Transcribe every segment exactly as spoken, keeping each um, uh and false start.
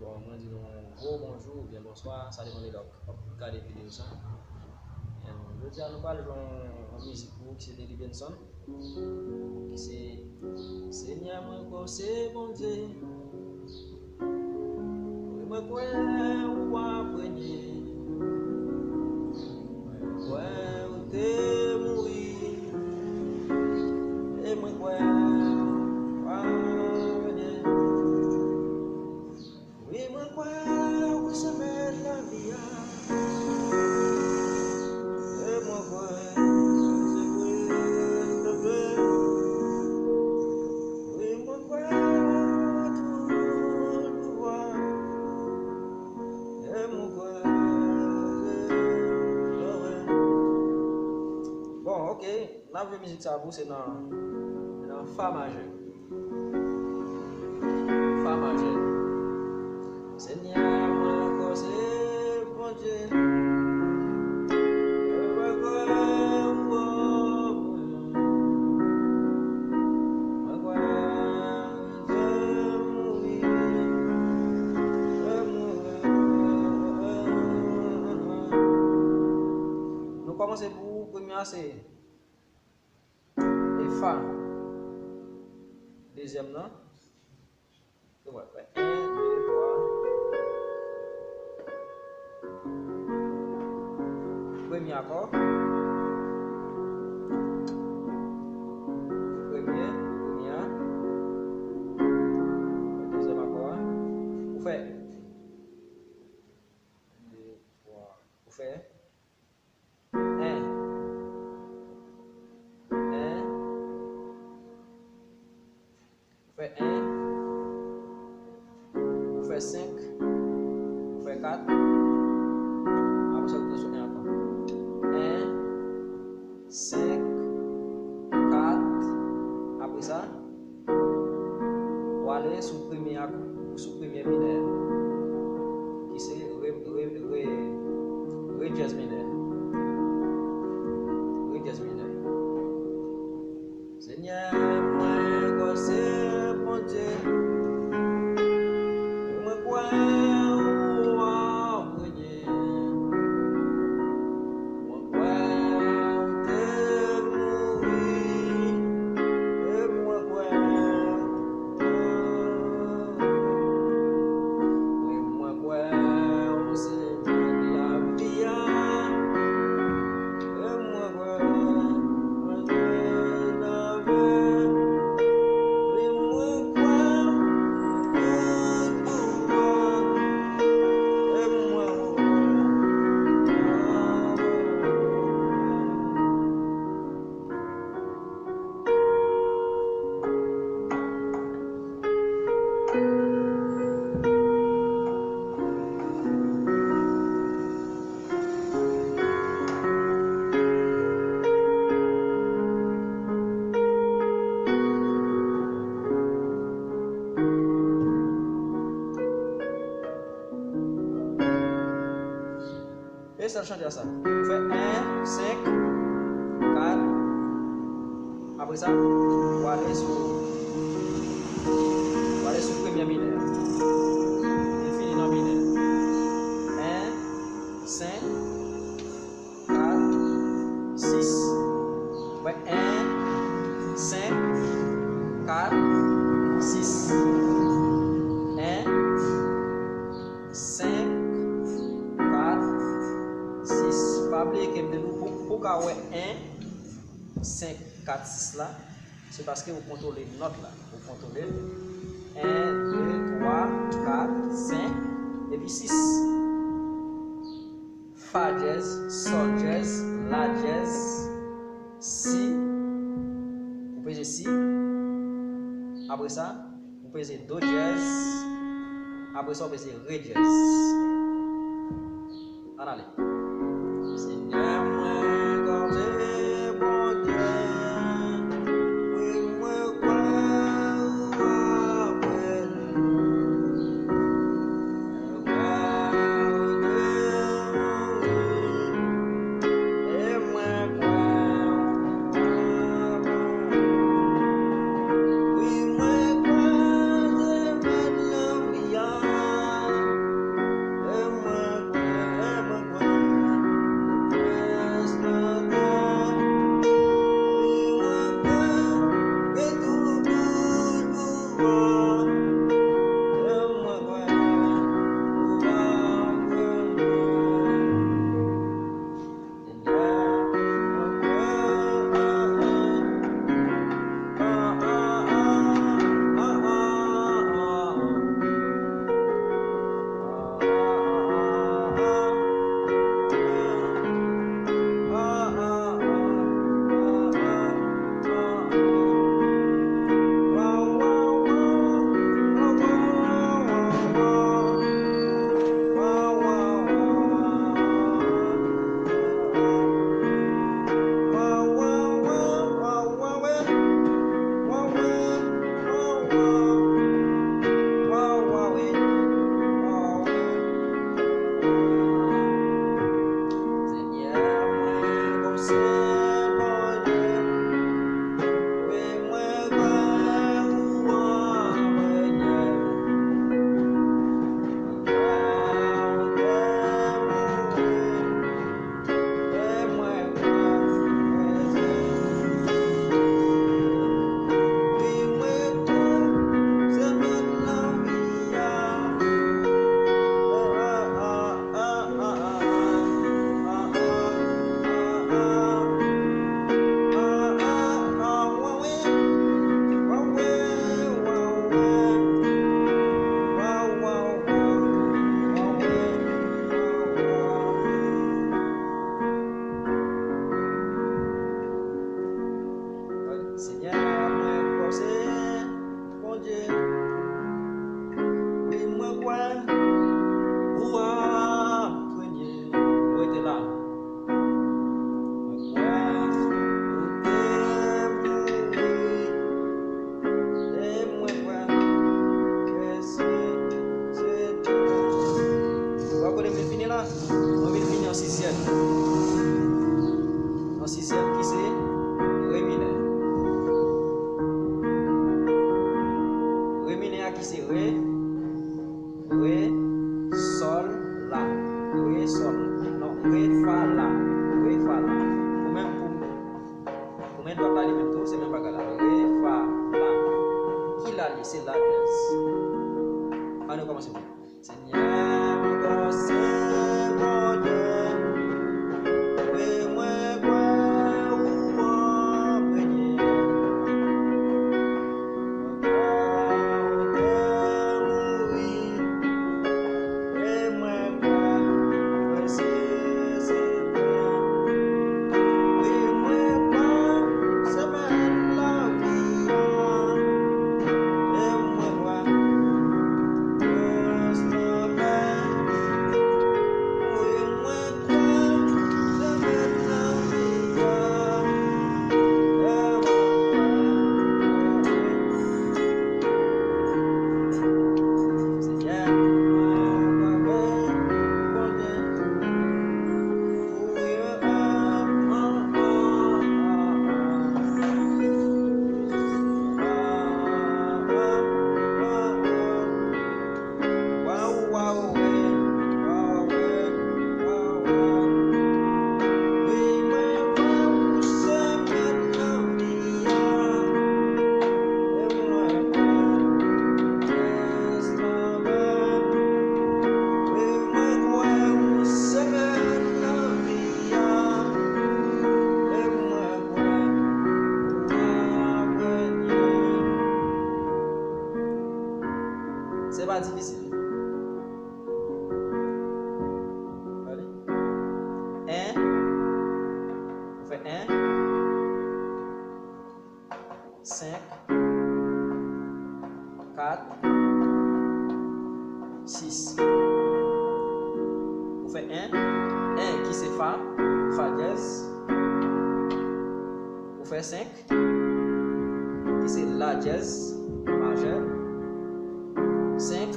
Mwen di nou gwo bonjou oubyen bonswa, sa depann de lè w ap gade videyo sa. Em, jodi a nou pral jwe yon, yon mizik pou ou ki se Deli Benson, ki se Senyè, mwen kwè w se Bondye. Wi, mwen kwè ou a premye. Mwen kwè ou te mouri. E mwen kwè ou a revyen. Wi, mwen kwè ou se mèt lavi a. E mwen kwè se vre, se vre. Wi, mwen kwè ou tout pouvwa. E mwen kwè se vre. Bon, ok. N ap jwe mizik sa pou se nan, nan fa majè. Fa majè. Senyè, mwen kwè se Bondye. Mwen kwè, mwen kwè, mwen kwè, mwen kwè, mwen kwè. Nou kòmanse pou premye a se E fa. Dezyèm nan. Se vre, fè en, de, twa. Premye akò. Premye, premye a. Dezyèm akò a. Ou fè. De, twa. Ou fè. En. En. Ou fè en. Ou fè senk. Ou fè kat. Apre sa, ou tonbe sou en ankò. En, senk, kat. Apre sa, ou ale sou premye ak-, sou premye minè, ki se re, re, re, re dyèz minè. Re dyèz minè. Senyè, mwen kwè se Bondye. Mwen kwè ou a premye. Mwen kwè ou te mouri, e mwen kwè, wi, mwen kwè ou se mèt lavi a, e mwen kwè, mwen kwè, wi, mwen kwè, mwen kwè, e mwen kwè. E sèl chante a sa. Ou fè en, senk, kat. Apre sa, ou ale sou, ou ale sou premye minè. Li fini nan minè. En, senk, kat, sis. Ou fè en, senk, kat, sis. En, senk, kat, sis. Pa bliye ke m te di w pou, pou w ka wè en, senk, kat, sis la, se paske ou kontwole nòt la. Ou kontwole l. En, de, twa, kat, senk, epi sis. Fa dyèz, sòl dyèz, la dyèz, si. Ou peze si. Apre sa, ou peze do dyèz. Apre sa, ou peze re dyèz. Ann ale. Senyè, mwen kwè w se Bondye. Wi, mwen kwè ou a premye. Mwen kwè ou te mouri. E mwen kwè ou a premye. Wi, mwen kwè se mèt lavi a. Ou a premye. Ou rete la. Mwen kwè ou te mouri. E mwen kwè ke se, se te. Ou a konnen m vin fini la? Mwen vin fini an sizyèm. An sizyèm ki se re minè. Re minè a ki se re, re, sòl, la. Re, sòl. Non, re, fa, la. Re, fa, la. Ou menm pou, ou menm dwat la li menm tou, se menm bagay la. Re, fa, la. Ki la li ye? Se la dyaz. Ann nou kòmanse. Senyè, mwen kwè se Bondye. Wi, mwen kwè ou an premye. Mwen kwè ou te mouri. E mwen kwè ou resisite. Wi, mwen kwè ou se mèt lavi a. E mwen kwè ou restore. Wi, mwen kwè ou se mèt lavi a. E mwen kwè. Se pa difisil. Gade. En. Ou fè en. Senk, kat, sis. Ou fè en, en ki se fa, fa dyaz. Ou fè senk, ki se la dyaz majè. Senk,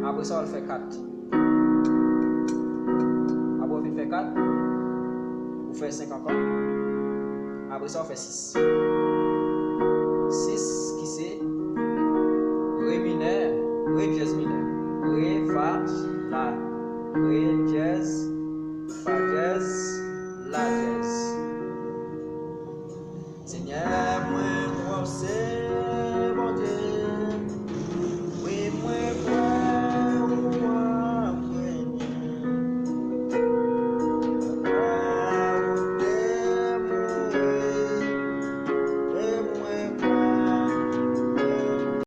apre sa w al fè kat. Apre w fin fè kat, ou fè senk ankò. Apre sa, ou fè sis. Sis,